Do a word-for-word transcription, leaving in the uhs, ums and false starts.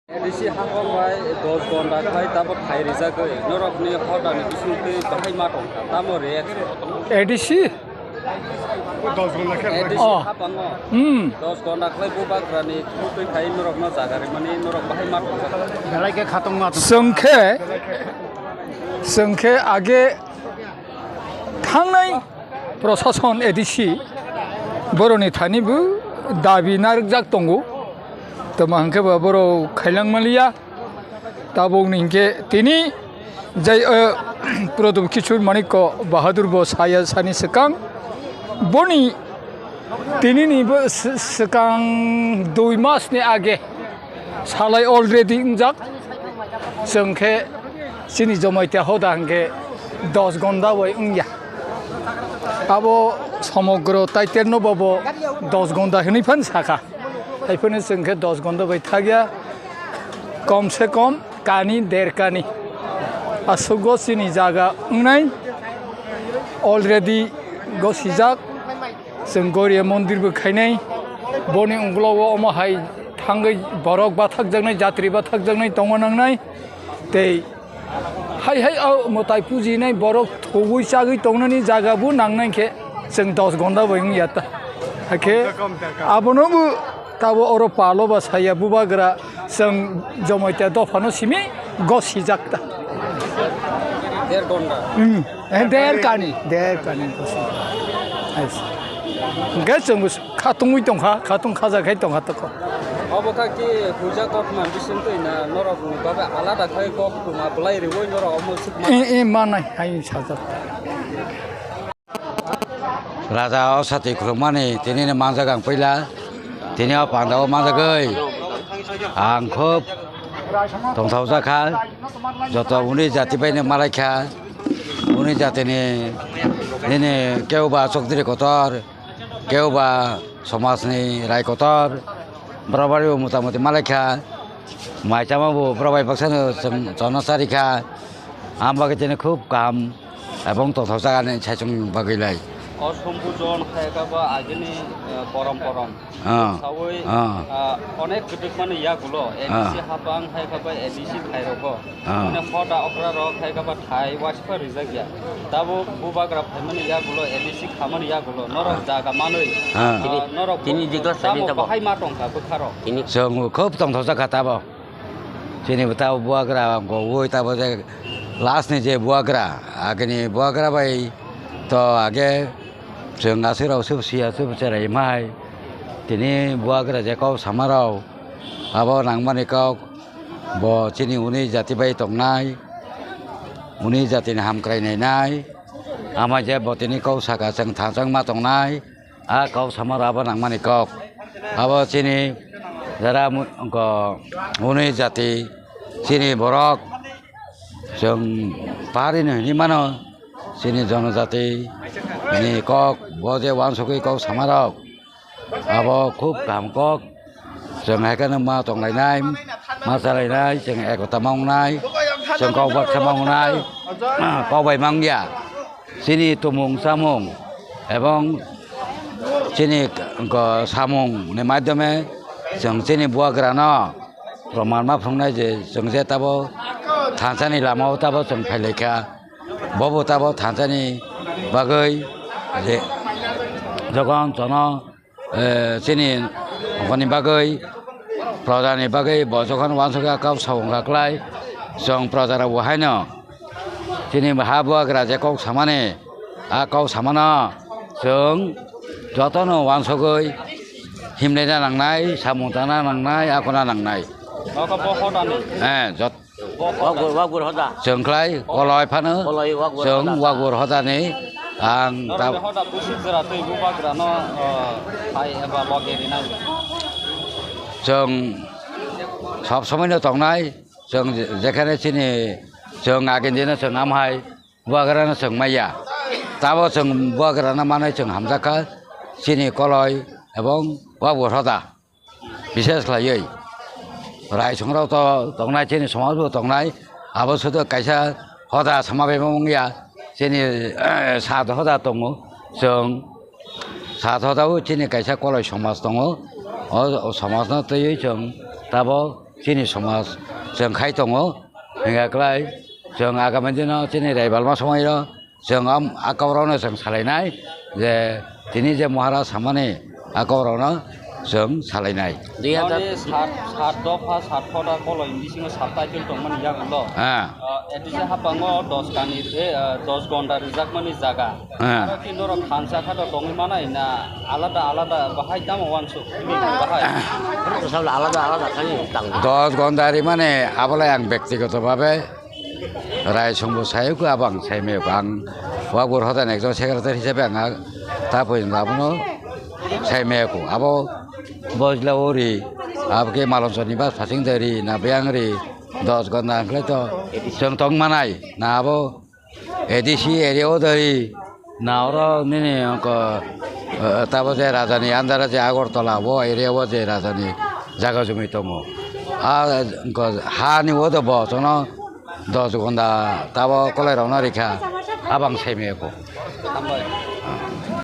A D C hapang bai dos gonda khlai tabok thai rijagwi norokni hodani bisingtwi bahai ma tongkha, tamo reaction? A D C? A D C Oh. hapango Hmm. dos gonda khlai bubagrani thutwi khai norokno jaga rimani norok bahai ma tongkha. Belai khe khatungma. Chwng khe, chwng khe age thangnai prosason A D C boroni thani bo dabi narwkjak tongo. Tamo hwnkhe bo borok khailang manliya. Tabukni hwnkhe tini jai, eh, Pradip Kishore Manikya Bahadur bo saya sani swkang. Boni tinini bo s-, swkang dui mas ni age salai already wngjak. Chwng khe chini Jamatia hoda hwnkhe dos gonda bai wngya. Abo somogro taiterno bobo dos gonda hwnwi phan sakha. Haiphano chwng khe dos gonda bai thakya. Kom se kom kani der kani. Aswk go chini jaga wngnai already go sijak. Chwng Goria mondir bo khainai. Boni ungklogo omo hai thangwi borok bathakjaknai, jatri bathakjaknai tongma nangnai. Tei hai hai o mwtai pujinai borok thogwi chagwi tongnani jaga bo nangnai khe chwng dos gonda bai wngya ta. Hakhe abono bo tabo oro palo ba saya bubagra chwng Jamatia dophano simi go sijak ta. Der gonda. Hmm. Eh, der kani, der kani go sijak. Ais. Hwnkhe chwng bo khatungwi tongkha, khatung khaja khai tongkha toko. Obo kha ki puja kokma bising twi na norok ni babe alada khai kok tuma belai riwi norok omo sukma. Eh, eh, manai hai sajak. Raja o sati khulukmani tini ni manjak ang puila, tini o panda o manjagwi ang khub tongthokjak kha, joto uni jati bai no malai kha, uni jati ni nini kebo ba chokdiri kotor, kebo ba somaj ni rai kotor, borok bai bo mota moti malai kha, mai chama bo borok bai baksa no chwng chono chari kha, ang bagwi tini khub kaham. Ebong tongthokjak ani saichung bagwi lai. O Sombujon khaikha ba agini, eh, porom porom. Ah. Sawi, Ah. ah, onek kwtwkmani yagulo, Ah. A D C hapang khaikha ba A D C khairogo. Ah. Mane hoda okra rok khaikha ba thai waisukha rijak ya. Tabuk bubagra phaimani yagulo, A D C khamani yagulo, norok Ah. jaga manwi, Ah. ah, norok Tini, tini jikla tamo sani tabo. Bahai ma tongkha bwkharok. Tini. Chwng khub tongthokjak kha tabo. Chini bo tabo buagra gogoi tabo je last ni je buagra, agini buagra bai to age chwng aswk rok swk sia swk cherai mai. Tini buagra je kok sama rok abo nangmani kok bo chini uni jati bai tongnai, uni jati ni hamkrai nainai, ama je bo tini kok saka chwng thangchang ma tongnai. A kok sama rok abo nangmani kok. Abo chini jara mu-, ko hwnwi jati chini borok chwng pari no hinwi mano chini jonojati ni kok bo je uansugwi kok sama rok abo khub kaham kok. Chwng hai kheno ma tonglainai, ma chalainai, chwng ekota ma wngnai, chwng kok baksa ma wngnai, kok bai ma wngya. Chini tumung chamung ebong chini ko samung ni madhyome chwng chini buagra no proman ma phunuknai je chwng je tabo thansa ni lama o tabo chwng phailaikha, bobo tabo thansa ni bagwi je jokhon jono eh, chini hwnkhani bagwi, projani bagwi bo jokhon uansukha kok sa wngkha kwlai, chwng projarokbo haino chini ha buagra je kok samani, a kok samano chwng jotono uansugwi himlena nangnai, samung tangna nangnai, akona nangnai. Nogo bo hodani. Eh, jot-, Wagur, wagur hoda. Chwng khlai koloi phano. Koloi wagur chwng hoda. Wagur hodani ang ta- Norokni hoda busi jora twi bubagrano, o, hai eba loge rinai. Chwng sob somoi no tongnai, chwng je-, jekhane chini chwng agin dino chwng amhai bubagrano chwng maya. Tabo chwng bubagrano manwi chwng hamjakha chini koloi ebong wagur hoda. Bishes khlaiwi raisongrok to tongnai, chini somaj bo tongnai, abo sudu kaisa hoda sama bai ma wngya, chini sat hoda tongo, chwng sat hoda o chini kaisa koloi somaj tongo, o somaj no twiwi chwng tabok chini somaj chwng khai tongo. Hingkha kwlai chwng agami dino chini raibalma somoio chwng am-, a kokrokno chwng salainai je tini je Maharaj samani a kokrokno chwng salainai. Dui hajar Ani sat, sat dopha, sat khoda koloi bisingo sub title tongmani yagulo. Ah. Ah, A D C hapango dos kani, eh, ah, dos gonda rijakmani jaga. Ah. Aro ki norok thansa khato tongwi manai na alada alada bahai tamo wansuk? Bahai. Alada alada khai tang. Dos gonda rimani abolai ang bektigoto bhabe Rai songbo sayuko abo ang saimeo ang Wakbor Hodan ekjon secretary hisabe ang ta pojjonto abono saimeo abo bojla ori abo ke Malonchor ni bas phasing dari na beyang ri dos gonda ang khlai to chwng tong manai na abo A D C area o dari na oro nini ongko, eh, tabo je rajani andara je Agartala o area o je rajani jaga jumi tongo. A ongko hani o do bo chono dos gonda tabo kolai rokno rikha abang saimeo ko. Hambai.